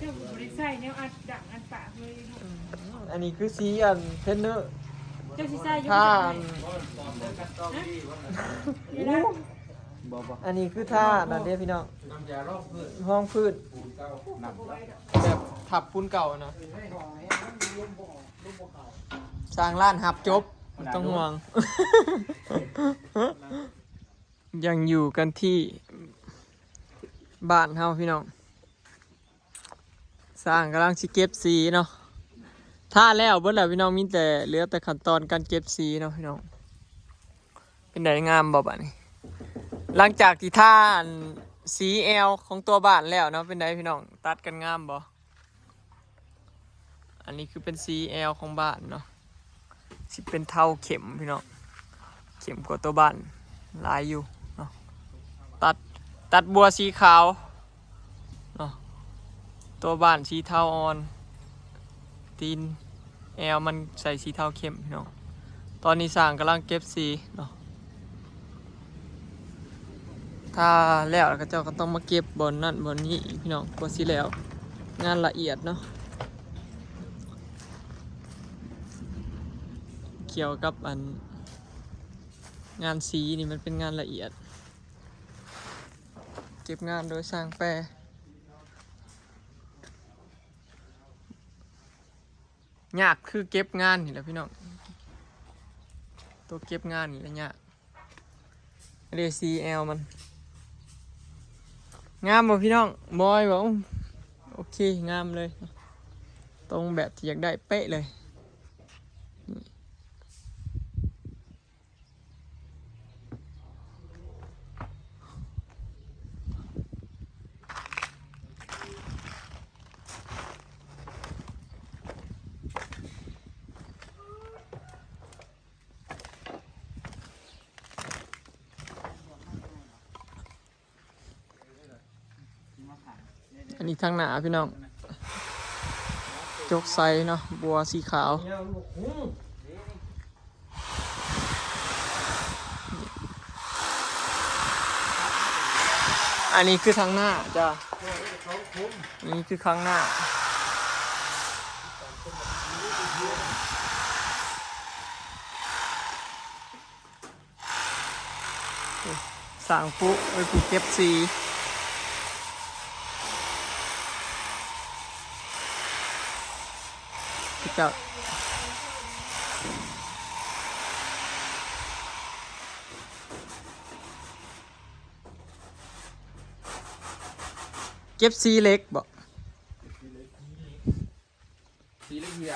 ບໍ່ໄດ້ໃສ່ແນວອັດດັງອັດປາກເລີຍເນາະ. ອັນນີ້ຄືສີອັນເທຣນເນີ ເຈົ້າຊິໃສ່ຢູ່ ຖ້າອັນ ຮະ? ອັນນີ້ຄືທາອັນນັ້ນເດ້ພີ່ນ້ອງ ຮອງພື້ນ ແບບທັບປູນເກົ່ານະ. ຊ່າງຮ້ານຮັບຈົບ ບໍ່ຕ້ອງຫ່ວງ. ຍັງຢູ່ກັນທີ່ບ້ານເຮົາພີ່ນ້ອງ ຊ່າງກຳລັງຊິເກັບສີເນາະ. ທາແລ້ວເບິດແລ້ວພີ່ນ້ອງ ມີແຕ່ ເຫຼືອແຕ່ຂັ້ນຕອນການເກັບສີເນາະພີ່ນ້ອງ. ເປັນໃດ ງາມບໍ່ບາດນີ້? ຫຼັງຈາກທີ່ທາອັນສີແອວຂອງຕົວບ້ານແລ້ວເນາະ ເປັນໃດພີ່ນ້ອງ ຕັດກັນງາມບໍ່? ອັນນີ້ຄືເປັນສີແອວຂອງບ້ານເນາະ ຊິເປັນເທົາເຂັ້ມພີ່ນ້ອງ ເຂັ້ມກວ່າຕົວບ້ານຫຼາຍຢູ່ເນາະ. ຕັດ ຕັດບົວສີຂາວເນາະ ຕົວບ້ານສີເທົາອ່ອນ ຕີນແອວມັນໃສ່ສີເທົາເຂັ້ມພີ່ນ້ອງ. ຕອນນີ້ຊ່າງກຳລັງເກັບສີເນາະ. ຖ້າແລ້ວ ເຂົາເຈົ້າກໍຕ້ອງມາເກັບບ່ອນນັ້ນບ່ອນນີ້ອີກພີ່ນ້ອງ ກວ່າຊິແລ້ວ ງານລະອຽດເນາະ. ກ່ຽວກັບອັນງານສີນີ້ ມັນເປັນງານລະອຽດ ເກັບງານໂດຍຊ່າງແປ. ຍາກຄືເກັບງານນີ້ແຫຼະພີ່ນ້ອງ ຕົວເກັບງານນີ້ແຫຼະຍາກເດ້ ສີແອວມັນ. ງາມບໍ່ພີ່ນ້ອງ? ບອຍບໍ່? ໂອເຄ ງາມເລີຍ ຕົງແບບທີ່ຢາກໄດ້ເປະເລີຍ. ອັນນີ້ທາງໜ້າພີ່ນ້ອງ ຈົກໃສ່ເນາະ ບົວສີຂາວ. ອັນນີ້ຄືທາງໜ້າຈ້າ ນີ້ຄືທາງໜ້າ. ຊ່າງປຸເປັນຜູ້ເກັບສີ ເຈົ້າ ເກັບສີເຫຼັກບໍ? ສີເຫຼັກເຫື່ອ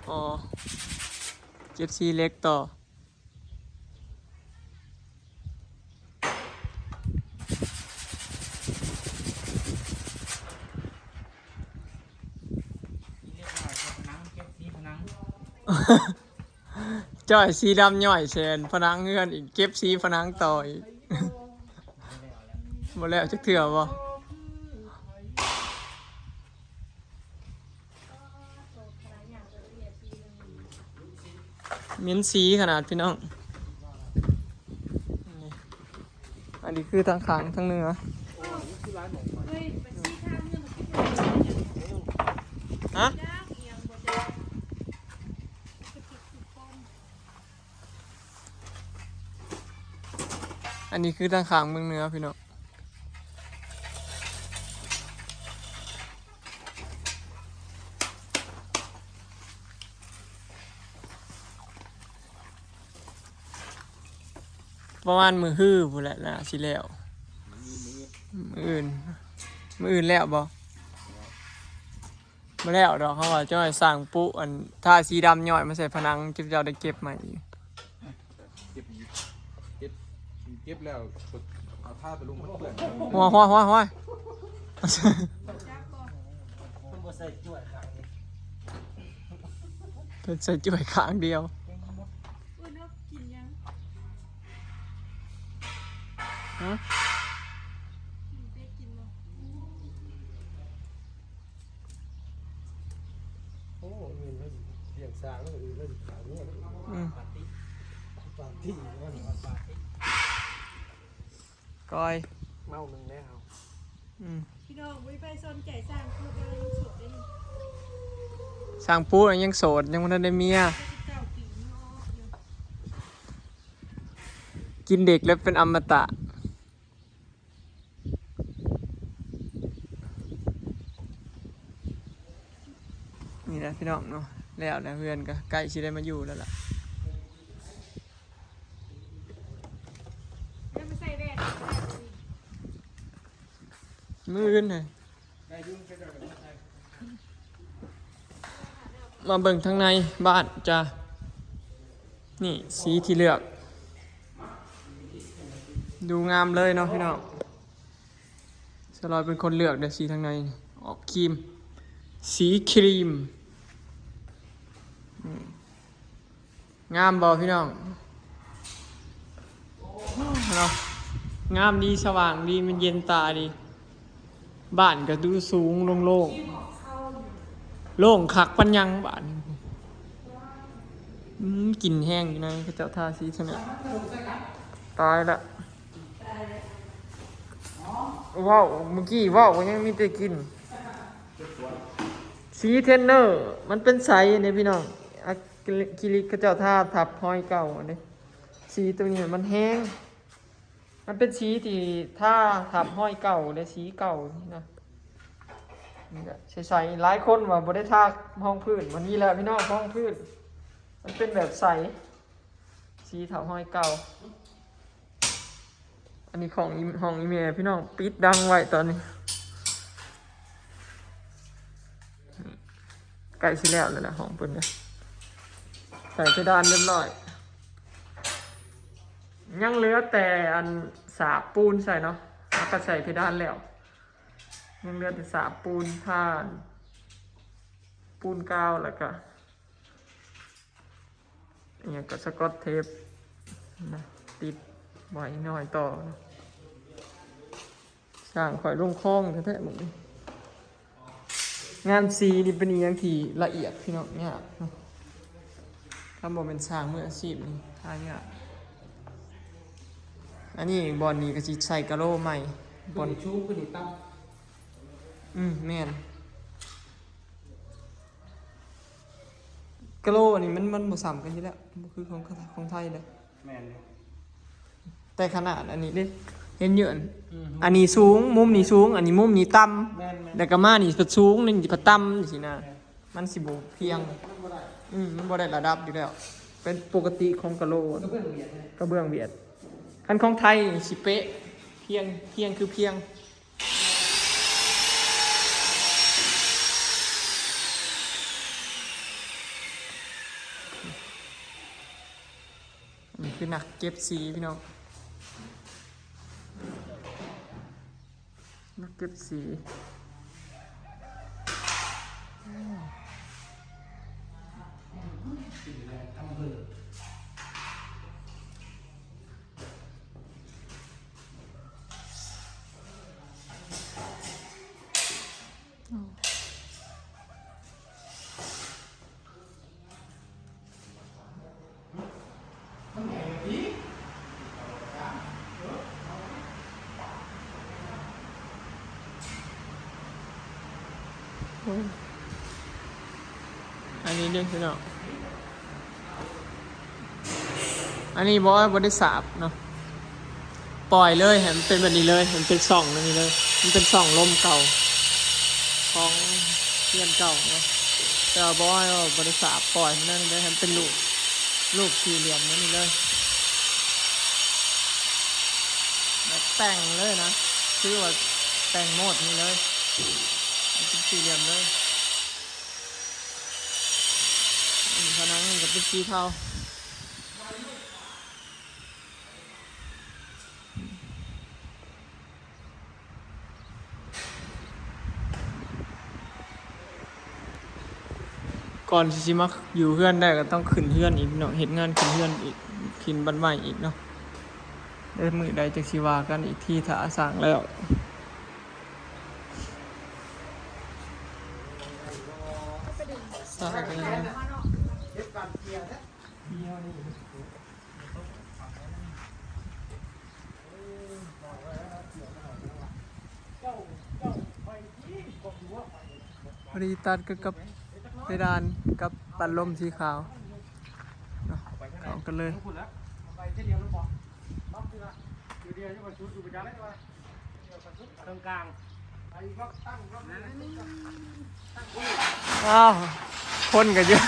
ອໍ ເກັບສີເຫຼັກຕໍ່. ຈ້ອຍສີດຳຍ້ອຍໃສ່ຜະໜັງເຮືອນອີກ ເກັບສີຜະໜັງຕໍ່ອີກ. ບໍ່ແລ້ວຈັກເທື່ອບໍ່? ເໝັນສີຂະໜາດພີ່ນ້ອງ. ອັນນີ້ຄືທາງຂ້າງທາງເໜືອ. ຮະ? ອັນນີ້ຄືທາງຂ້າງເມືອງເໜືອພີ່ນ້ອງ. ປະມານມື້ຮືພຸ້ນແຫຼະ ໜ້າຊິແລ້ວ. ມື້ອື່ນ ມື້ອື່ນ ມື້ອື່ນແລ້ວບໍ່? ບໍ່ແລ້ວດອກ ເຮົາວ່າຈະໃຫ້ຊ່າງປຸ ອັນ ທາສີດຳຍ້ອຍມາໃສ່ຜະໜັງ ເຈົ້າໄດ້ເກັບໃໝ່ອີກ. ເກັບ ເກັບ ເກັບແລ້ວ ເອົາທາຕະລຸງມາເປື້ອນ. ຫົວ ຫົວ ຫົວ ຫົວ. ເພິ່ນບໍ່ໃສ່ຈ້ວຍຂ້າງນີ້ ເພິ່ນໃສ່ຈ້ວຍຂ້າງດຽວ. ຮະ? ໂອ້ ອື່ນແລ້ວຊິລ້ຽງຊ້າງ ອື່ນແລ້ວຊິຂາຍງົວ. ອືມ ປາຕີ້ ປາຕີ້ ປາຕີ້ ກ້ອຍ ເມົາໜຶ່ງແລ້ວ. ອືມ ພີ່ນ້ອງ ບໍ່ມີໃຜສົນໃຈ ຊ່າງປູດຍັງໂສດເດ້ນີ້ ຊ່າງປູດຍັງໂສດ ຍັງບໍ່ທັນໄດ້ເມຍ ສິບເກົ້າປີຍັງອອກຢູ່ ກິນເດັກແລ້ວເປັນອຳມະຕະ. ນີ້ແຫຼະພີ່ນ້ອງເນາະ ແລ້ວແລ້ວ ເຮືອນກໍໃກ້ຊິໄດ້ມາຢູ່ແລ້ວລະ ມື້ອື່ນ ມາເບິ່ງທາງໃນບ້ານຈ້າ ນີ້ສີທີ່ເລືອກ ດູງາມເລີຍເນາະພີ່ນ້ອງ. ສາວລອຍເປັນຄົນເລືອກເດີ້ ສີທາງໃນນີ້ ອອກຄຣີມ ສີຄຣີມ ອືມ ງາມບໍ່ພີ່ນ້ອງເນາະ? ງາມດີ ສະຫວ່າງດີ ມັນເຢັນຕາດີ. ບ້ານກໍດູສູງ ໂລ່ງໆ ໂລ່ງຄັກປານຫຍັງບາດນີ້. ອືມ ກິ່ນແຮງຢູ່ນະ ເຂົາເຈົ້າທາສີຊະນະ ຕາຍລະ. ເວົ້າ ເມື່ອກີ້ເວົ້າກໍຍັງມີແຕ່ກິ່ນ. ສີເທນເນີ ມັນເປັນໃສເດ້ພີ່ນ້ອງ ອາຄຣິລິກເຂົາເຈົ້າທາທັບຮອຍເກົ່າເດ້. ສີໂຕນີ້ມັນແຮງ ມັນເປັນສີທີ່ທາທັບຮອຍເກົ່າເດ້ ສີເກົ່ານີ້ນະ ນີ້ແຫຼະ ໃສໆ. ຫຼາຍຄົນວ່າບໍ່ໄດ້ທາຮອງພື້ນ ວັນນີ້ແຫຼະພີ່ນ້ອງ ຮອງພື້ນມັນເປັນແບບໃສ ສີເຖົາຮອຍເກົ່າ. ອັນນີ້ຂອງອີ ຫ້ອງອີແມ່ພີ່ນ້ອງ ປິດດັງໄວ້ຕອນນີ້ ໃກ້ຊິແລ້ວແລ້ວນະ ຫ້ອງເພິ່ນນະ ໃສ່ເພດານຮຽບຮ້ອຍ ຍັງເຫຼືອແຕ່ອັນສາບປູນໃສ່ເນາະ ເຮົາກໍໃສ່ເພດານແລ້ວ ຍັງເຫຼືອແຕ່ສາບປູນ ທາປູນກາວ ແລ້ວກໍ ອີຫຍັງກໍສະກອດເທບນະ ຕິດໄວ້ໜ້ອຍຕໍ່. ຊ່າງຂ້ອຍລົງຄອງແທ້ໆມື້ນີ້. ງານສີນີ້ເປັນອີ່ຫຍັງທີ່ລະອຽດພີ່ນ້ອງ ຍາກເນາະ ຄັນບໍ່ແມ່ນຊ່າງມືອາຊີບນີ້ຫາຍາກ. ອັນນີ້ບ່ອນນີ້ກໍຊິໃສ່ກະໂຫຼໃໝ່ ບ່ອນສູງຂຶ້ນນີ້ຕ່ຳ. ອືມ ແມ່ນ. ກະໂຫຼນີ້ມັນ ມັນບໍ່ສ່ຳກັນຢູ່ແລ້ວ ບໍ່ຄືຂອງ ຂອງໄທເດ້. ແມ່ນຢູ່ ແຕ່ຂະໜາດອັນນີ້ເດ້ ເຫັນຢູ່ ອັນ ອືມ ອັນນີ້ສູງ ມຸມນີ້ສູງ ອັນນີ້ມຸມນີ້ຕ່ຳ ແມ່ນໆ ແລ້ວກໍມານີ້ພັດສູງ ນີ້ພັດຕ່ຳ ຈັ່ງຊີ້ນະ ແມ່ນ ມັນຊິບໍ່ພຽງ ມັນບໍ່ໄດ້ ອືມ ມັນບໍ່ໄດ້ລະດັບຢູ່ແລ້ວ ເປັນປົກກະຕິຂອງກະໂຫຼ ກະເບື້ອງຫວຽດ ກະເບື້ອງຫວຽດ. ຄັນຂອງໄທນີ້ຊິເປະ ພຽງ ພຽງຄືພຽງ. ນີ້ຄືນັກເກັບສີພີ່ນ້ອງ ນັກເກັບສີ. ອັນນີ້ເດ້ພີ່ນ້ອງ ອັນນີ້ບໍ່ ບໍ່ໄດ້ສາບເນາະ ປ່ອຍເລີຍ ໃຫ້ມັນເປັນແບບນີ້ເລີຍ ໃຫ້ມັນເປັນຊ່ອງແບບນີ້ເລີຍ ມັນເປັນຊ່ອງລົມເກົ່າຂອງເຮືອນເກົ່າເນາະ ແຕ່ວ່າບໍ່ ບໍ່ໄດ້ສາບ ປ່ອຍມັນນັ້ນເລີຍ ໃຫ້ມັນເປັນຮູບ ຮູບສີ່ຫຼ່ຽມແບບນີ້ເລີຍ ແບບແຕ່ງເລີຍນະ ຄືວ່າແຕ່ງໂໝດນີ້ເລີຍ ໃຫ້ເປັນສີ່ຫຼ່ຽມເລີຍ. ອືມ ຜະໜັງນີ້ກໍເປັນສີເທົາ ກ່ອນຊິມາຢູ່ເຮືອນໄດ້ກໍຕ້ອງຂຶ້ນເຮືອນອີກເນາະ ເຮັດງານຂຶ້ນເຮືອນອີກ ຂຶ້ນບ້ານໃໝ່ອີກເນາະ ແຕ່ມື້ໃດຈັ່ງຊິວ່າກັນອີກທີ ຖ້າສ້າງແລ້ວ. ເກັບການເກຍແທ້. ເຈົ້າ ພໍດີຕັດກັບ ກັບເພດານກັບປັດລົມສີຂາວເນາະ ເຂົ້າກັນເລີຍ. ເຄິ່ງກາງ ອ້າວ ຄົນກໍເຍອະ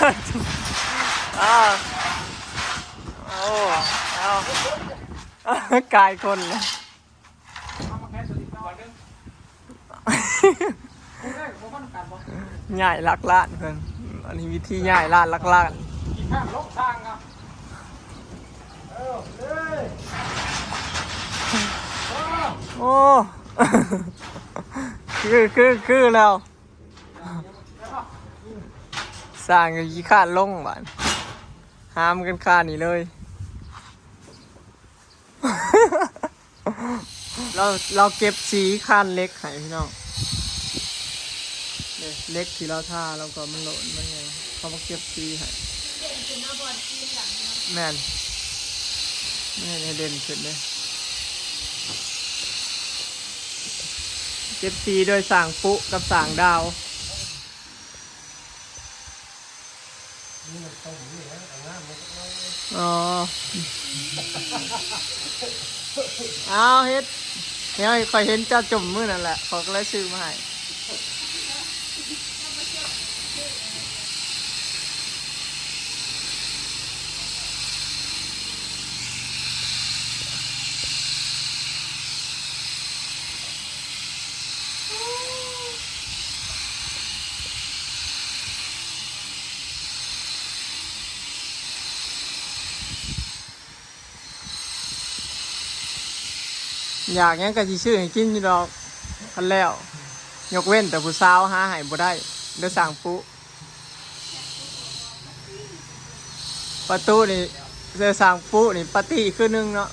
ອ້າວ ໂອ້ ອ້າວ ກາຍຄົນແລ້ວ. ຍ້າຍຫຼັກລ້ານເພິ່ນ ອັນນີ້ວິທີຍ້າຍລ້ານຫຼັກລ້ານ. ໂອ້ ຄື ຄື ຄືແລ້ວ ສ້າງກໍຂີ້ຄ້ານລົງບາດ ຫາມກັນຄານີ້ເລີຍ. ລາວ ລາວເກັບສີຄານເຫຼັກໃຫ້ພີ່ນ້ອງ ເຫຼັກທີ່ລາວທາ ລາວກໍມັນໂຫຼນມັນຫຍັງ ເຂົາມາເກັບສີໃຫ້. ແມ່ນ ມັນເຮັດໃຫ້ເດັ່ນຂຶ້ນເດ້ ເກັບສີໂດຍຊ່າງປຸກັບຊ່າງດາວ. ອໍ ເອົາເຮັດ ເຮັດ ຂ້ອຍເຫັນເຈົ້າຈົ່ມມື້ນັ້ນແຫຼະ ຂ້ອຍກໍເລີຍຊື້ມາໃຫ້. ຢາກຫຍັງກໍຊິຊື້ໃຫ້ກິນຢູ່ດອກ ຄັນແລ້ວ ຍົກເວັ້ນແຕ່ຜູ້ສາວຫາໃຫ້ບໍ່ໄດ້ເດີ ຊ່າງປຸ. ປະຕູນີ້ ເສື້ອສ້າງປຸນີ້ປາຕີ້ຄືໜຶ່ງເນາະ.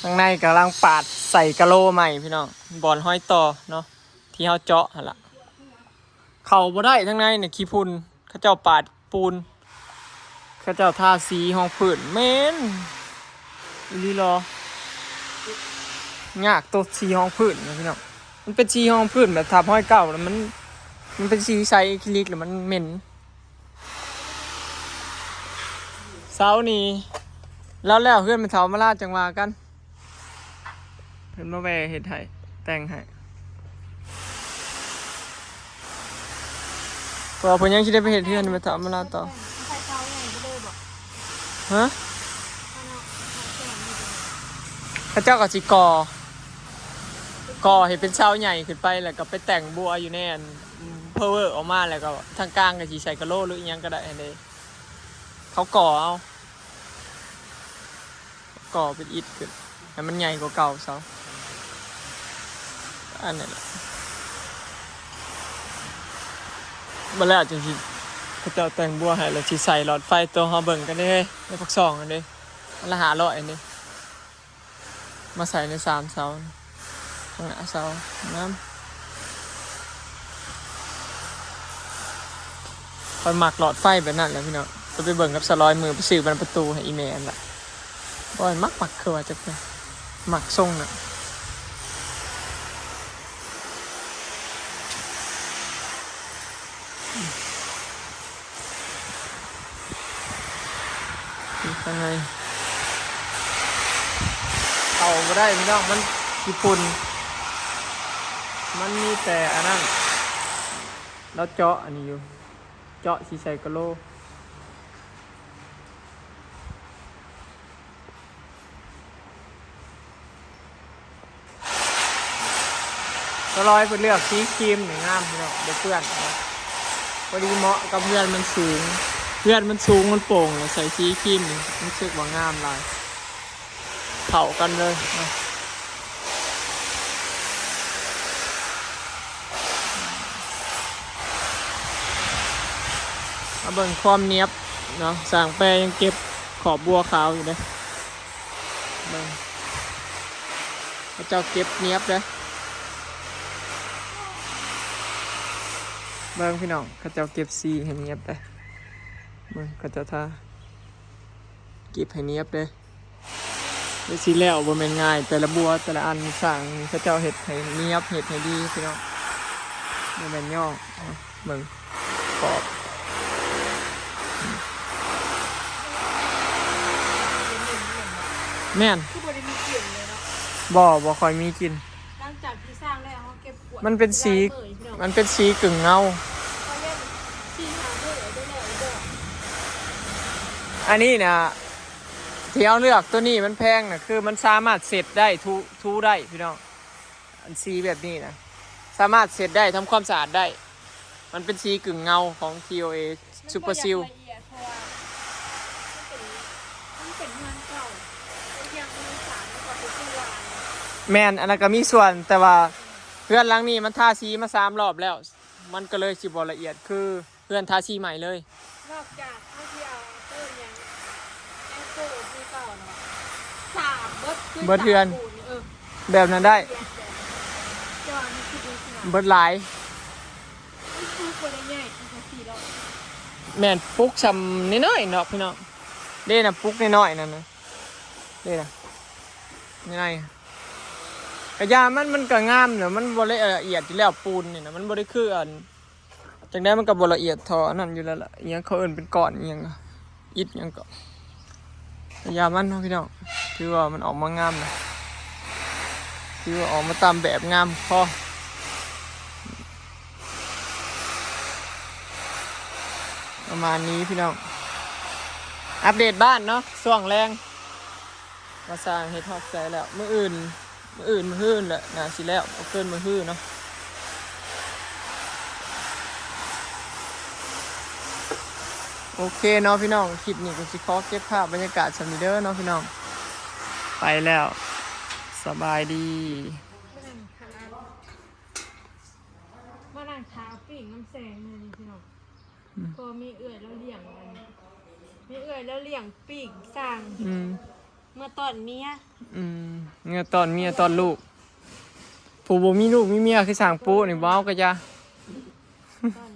ທາງໃນກຳລັງປາດໃສ່ກະໂຫຼໃໝ່ພີ່ນ້ອງ ບ່ອນຮອຍຕໍ່ເນາະ ທີ່ເຮົາເຈາະຫັ້ນລະ. ເຂົ້າບໍ່ໄດ້ທາງໃນນີ້ ຂີ້ຝຸ່ນ ເຂົາເຈົ້າປາດປູນ ເຂົາເຈົ້າທາສີຮອງພື້ນ ແມ່ນອີ່ຫຼີຫຼໍ ຍາກໂຕສີຮອງພື້ນນະພີ່ນ້ອງ. ມັນເປັນສີຮອງພື້ນແບບທາບຮອຍເກົ່າ ແລ້ວມັນ ມັນເປັນສີໃສອາຄຣິລິກ ແລ້ວມັນເໝັນ. ເສົານີ້ ແລ້ວ ແລ້ວເຮືອນແມ່ເຖົ້າມາລາຈັ່ງວ່າກັນ. ເພິ່ນມາແວ່ເຮັດໃຫ້ ແຕ່ງໃຫ້ ເພາະວ່າເພິ່ນຍັງຊິໄດ້ໄປເຮັດເຮືອນໃຫ້ແມ່ເຖົ້າມາລາຕໍ່. ຮະ? ເຂົາເຈົ້າກໍຊິກໍ່ ກໍ່ໃຫ້ເປັນເສົາໃຫຍ່ຂຶ້ນໄປ ແລ້ວກໍໄປແຕ່ງບົວຢູ່ໃນອັນ ເພີເວີອອກມາ ແລ້ວກໍທາງກາງກໍຊິໃສ່ກະໂຫຼ ຫຼືອີ່ຫຍັງກໍໄດ້ຫັ້ນເດ້. ເຂົາກໍ່ເອົາ ກໍ່ເປັນອິດຂຶ້ນ ໃຫ້ມັນໃຫຍ່ກວ່າເກົ່າເຊົາ ອັນນັ້ນແຫຼະ. ບັດແລ້ວຈັ່ງຊິ ເຂົາເຈົ້າແຕ່ງບົວໃຫ້ ແລ້ວຊິໃສ່ຫຼອດໄຟ ໂຕເຮົາເບິ່ງກັນເດ້ ໃນປາກຊ່ອງຫັ້ນເດ້ ອັນລະຫ້າຮ້ອຍຫັ້ນເດ້. ມາໃສ່ໃນສາມເສົາ ຂ້າງໜ້າເສົາ ງາມ. ຂ້ອຍມັກຫຼອດໄຟແບບນັ້ນແຫຼະພີ່ນ້ອງ ຈະໄປເບິ່ງກັບສາວລອຍ ມື້ໄປຊື້ບານປະຕູໃຫ້ອີ່ແມ່ຫັ້ນລະ. ໂອ້ຍ ມັກ ມັກ ຄືວ່າຈະເປັນ ມັກຊົງນະ. ຢູ່ຂ້າງໃນ ເຂົ້າບໍ່ໄດ້ພີ່ນ້ອງ ມັນຂີ້ຝຸ່ນ ມັນມີແຕ່ອັນນັ້ນ. ລາວເຈາະອັນນີ້ຢູ່ ເຈາະຊິໃສ່ກະໂຫຼ. ສາວລອຍເພິ່ນເລືອກສີຄຣີມນີ້ງາມພີ່ນ້ອງ ບໍ່ເປື້ອນ ພໍດີເໝາະກັບເຮືອນມັນສູງ ເຮືອນມັນສູງ ມັນໂປ່ງ ແລ້ວໃສ່ສີຄຣີມນີ້ ຮູ້ສຶກວ່າງາມຫຼາຍ ເຂົ້າກັນເລີຍເນາະ. ມາເບິ່ງຄວາມນຽບເນາະ ຊ່າງແປຍັງເກັບຂອບບົວຂາວຢູ່ເດ້. ເບິ່ງ ເຂົາເຈົ້າເກັບນຽບເດ້ ເບິ່ງພີ່ນ້ອງ ເຂົາເຈົ້າເກັບສີໃຫ້ນຽບເດ້. ເບິ່ງ ເຂົາເຈົ້າທາ ເກັບໃຫ້ນຽບເດ້. ເຮັດຊິແລ້ວບໍ່ແມ່ນງ່າຍ ແຕ່ລະບົວແຕ່ລະອັນ ຊ່າງເຂົາເຈົ້າເຮັດໃຫ້ນຽບ ເຮັດໃຫ້ດີພີ່ນ້ອງ ບໍ່ແມ່ນຫຍໍ້. ເບິ່ງຂອບ ແມ່ນ ຄືບໍ່ໄດ້ມີກິ່ນເລີຍເນາະ. ບໍ່ ບໍ່ຄ່ອຍມີກິ່ນ. ຫຼັງຈາກທີ່ສ້າງແລ້ວ ເຮົາເກັບກວາດ ມັນເປັນສີ ຫຼາຍມື້ຢູ່ເນາະ ມັນເປັນສີກຶ່ງເງົາ. ເຂົາເຮັດສີ່ຫ້າມື້ໄດ້ແລ້ວບໍ່? ອັນນີ້ນະ ທີ່ເຮົາເລືອກໂຕນີ້ມັນແພງນະ ຄືມັນສາມາດເຊັດໄດ້ ຖູ ຖູໄດ້ພີ່ນ້ອງ. ອັນສີແບບນີ້ນະ ສາມາດເຊັດໄດ້ ທຳຄວາມສະອາດໄດ້. ມັນເປັນສີກຶ່ງເງົາຂອງ ທີໂອເອ Super Seal. ມັນບໍ່ຢາກລະອຽດ ເພາະວ່າມັນເປັນ ມັນເປັນເຮືອນເກົ່າ ແລ້ວຢ່າງເຮືອນສາມມັນກໍເປັນເຮືອນລາງ. ແມ່ນ ອັນນັ້ນກໍມີສ່ວນ ແຕ່ວ່າເຮືອນຫຼັງນີ້ມັນທາສີມາສາມລອບແລ້ວ ມັນກໍເລີຍຊິບໍ່ລະອຽດຄື ເຮືອນທາສີໃໝ່ເລີຍ. ນອກຈາກເຮົາຊິເອົາ ເອີ້ນຫຍັງ ແອໂກ້ຄືເກົ່າເນາະ ສາມເບິດຄື ເບິດເຮືອນ ສາມປູນ ເອີ ແບບນັ້ນໄດ້ ແຕ່ວ່າມັນຄືບໍ່ຂະໜາດ ເບິດຫຼາຍ ມັນຄືບໍ່ໄດ້ໃຫຍ່ຄືທາສີເນາະ. ແມ່ນ ປຸກຊ່ຳນ້ອຍໆເນາະພີ່ນ້ອງ. ເດ້ນະ ປຸກນ້ອຍໆນັ້ນນະ ເດ້ນະ ໃນ ກະຢາມັນ ມັນກະງາມນະ ມັນບໍ່ລະອຽດຢູ່ແລ້ວ ປູນນີ້ນະ ມັນບໍ່ໄດ້ຄືອັນ ຈັ່ງໃດມັນກໍບໍ່ລະອຽດທໍ່ອັນນັ້ນຢູ່ແລ້ວລະ ອີ່ຫຍັງເຂົາເອີ້ນເປັນກ້ອນອີ່ຫຍັງ ອິດຫຍັງກໍ ກະຢາມັນເນາະພີ່ນ້ອງ. ຖືວ່າມັນອອກມາງາມນະ ຖືວ່າອອກມາຕາມແບບງາມພໍ ປະມານນີ້ພີ່ນ້ອງ. ອັບເດດບ້ານເນາະ ຊ່ວງແລງ ມາສ້າງເຮັດຮອກໃສ່ແລ້ວ ມື້ອື່ນ ມື້ອື່ນ ມື້ຮືນແຫຼະ ໜ້າຊິແລ້ວ ບໍ່ເກີນມື້ຮືເນາະ. ໂອເຄເນາະພີ່ນ້ອງ ຄລິບນີ້ກໍຊິຂໍເກັບພາບບັນຍາກາດຊ່ຳນີ້ເດີເນາະພີ່ນ້ອງ. ໄປແລ້ວ ສະບາຍດີ. ມານັ່ງຖ້າ ມານັ່ງຖ້າປີ້ງນ້ຳແສງມື້ນີ້ພີ່ນ້ອງ ອືມ ເພາະວ່າມີເອື້ອຍລາວລ້ຽງ ອັນ ມີເອື້ອຍລາວລ້ຽງປີ້ງຊ່າງ ອືມ ເມື່ອຕອນເມຍ ອືມ ເມື່ອຕອນເມຍຕອນລູກ ຜູ້ບໍ່ມີລູກມີເມຍຄືຊ່າງປູນີ້ ບໍ່ເອົາກະຢ່າ ຕອນ